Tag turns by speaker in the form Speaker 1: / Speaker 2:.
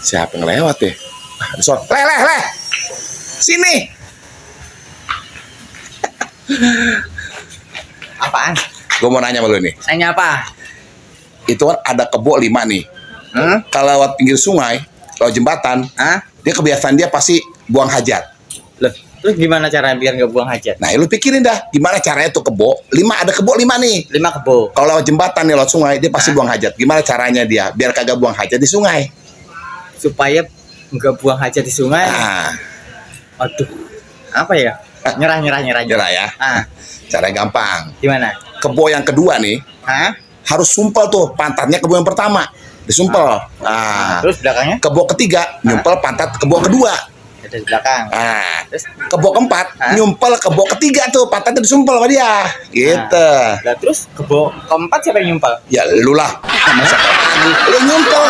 Speaker 1: Siapa yang lewat ya? Leh. Sini.
Speaker 2: Apaan?
Speaker 1: Gue mau nanya sama lu nih.
Speaker 2: Nanya apa?
Speaker 1: Itu kan ada kebo 5 nih. Kalau lewat pinggir sungai, lewat jembatan, dia kebiasaan dia pasti buang hajat.
Speaker 2: Loh, terus gimana caranya biar nggak buang hajat?
Speaker 1: Nah, lu pikirin dah, gimana caranya tuh kebo? 5 ada kebo 5 nih.
Speaker 2: 5 kebo.
Speaker 1: Kalau lewat jembatan nih, lewat sungai, dia pasti buang hajat. Gimana caranya dia biar kagak buang hajat di sungai?
Speaker 2: Supaya nggak buang hajat di sungai. Aduh, apa ya? Nyerah.
Speaker 1: Nyerah ya. Cara gampang.
Speaker 2: Gimana?
Speaker 1: Kebo yang kedua nih, harus sumpel tuh pantatnya kebo yang pertama. Disumpel.
Speaker 2: Terus belakangnya?
Speaker 1: Kebo ketiga, nyumpel pantat kebo kedua.
Speaker 2: Ada di belakang.
Speaker 1: Terus kebo keempat, nyumpel kebo ketiga tuh pantatnya disumpel sama dia. Gitu.
Speaker 2: Nah, terus kebo keempat siapa yang nyumpel?
Speaker 1: Ya lu lah. Masa lagi? Lu nyumpel.